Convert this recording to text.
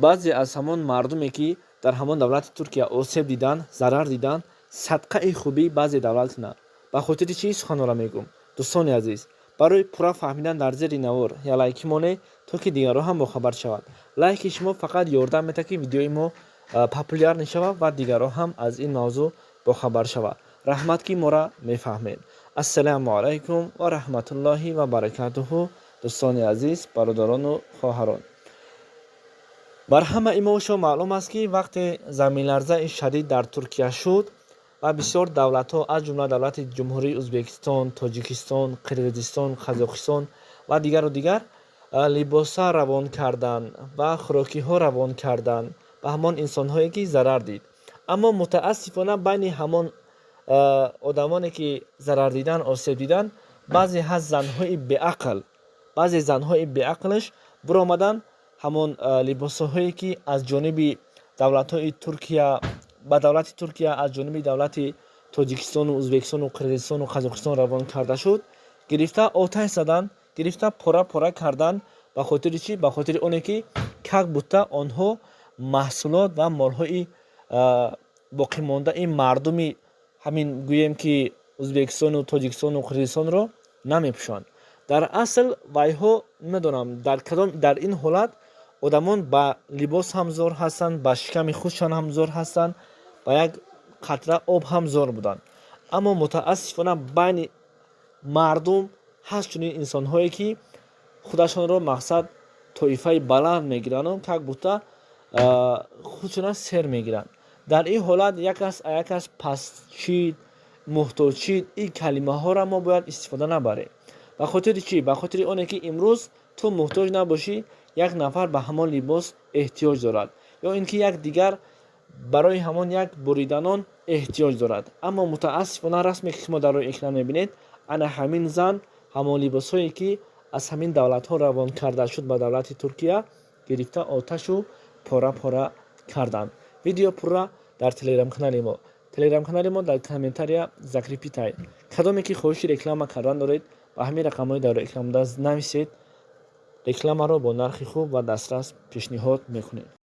Баъзе аз ҳамон мардуме, ки дар ҳамон давлати Туркия осеб диданд, зарар диданд, садқаи хубӣ баъзе давлат кунанд. Ба хотири чӣ суханора мегӯм, дӯстони азиз? Барои пурра фаҳмидан дар зери навор я лайки монед, то ки дигарон ҳам бохабар шаванд. Лайки шумо фақат ёрдам медиҳад, ки видеои мо популяр мешавад ва дигарон ҳам аз ин мавзӯъ бохабар шавад. Раҳмат, ки моро мефаҳмед. Ассалому алайкум ва раҳматуллоҳи ва баракатуҳу. Дӯстони азиз, бародарону хоҳарон, бар ҳамаи мо шумо маълум аст, ки вақте заминларзаи шадид дар Туркия шуд ва бисёр давлатҳо, аз ҷумла давлати Ҷумҳурии Ӯзбекистон, Тоҷикистон, Қирғизистон, Қазоқистон ва дигару дигар, либосҳо равон карданд ва хӯрокиҳо равон карданд ба ҳамон инсонҳое, ки зарар дид. Аммо мутаассифона байни ҳамон одамоне, ки зарар дидан, осеб дидан, баъзе ҳаст занҳои беақл. Баъзе занҳои беақлаш биромаданд, ҳамон либосҳое, ки аз ҷониби давлатҳои Туркия ба давлати Туркия аз ҷониби давлати Тоҷикистону Ӯзбекистону Қирғизистону Қазоқистон равон карда шуд, гирифта оташ заданд, гирифта пора пора карданд. Ба хотири чӣ? Ба хотири оне ки как будто онҳо маҳсулот ва молҳои боқимондаи мардуми ҳамин, гӯем ки, Ӯзбекистону Тоҷикистону Қирғизистонро намепӯшанд. Дар асл вайҳо намедонам, дар кадом дар ин ҳолат одамон ба либос ҳам зор ҳастанд, ба шиками худшон ҳам зор ҳастанд, ба як қатра об ҳам зор буданд. Аммо мутаассифона байни мардум ҳаст чунин инсонҳое, ки худашонро мақсад тоифаи баланд мегирану как будто худшона сер мегиранд. Дар ин ҳолат як кас як кас пастчид, муҳтоҷчид, ин калимаҳоро мо бояд истифода набарем. Ба хотири чӣ? Ба хотири оне ки имрӯз ту муҳтоҷ набошӣ, як нафар ба ҳамон либос эҳтиёҷ дорад ё ин ки як дигар барои ҳамон як бурида нон эҳтиёҷ дорад. Аммо мутаассифона расме, ки шумо дар рӯи экран мебинед, ана ҳамин зан ҳамон либосҳое, ки аз ҳамин давлатҳо равон карда шуд ба давлати Туркия, гирифта оташу пора пора карданд. Видео пурра дар телеграм-канали мо. Телеграм-канали мо дар комментария закрепить ай. Кадоме ки хоҳиши реклама кардан доред, ба ҳамин рақамҳои дар рӯи экран нависед. Рекламаро бо нархи хуб ва дастрас пешниҳод мекунем.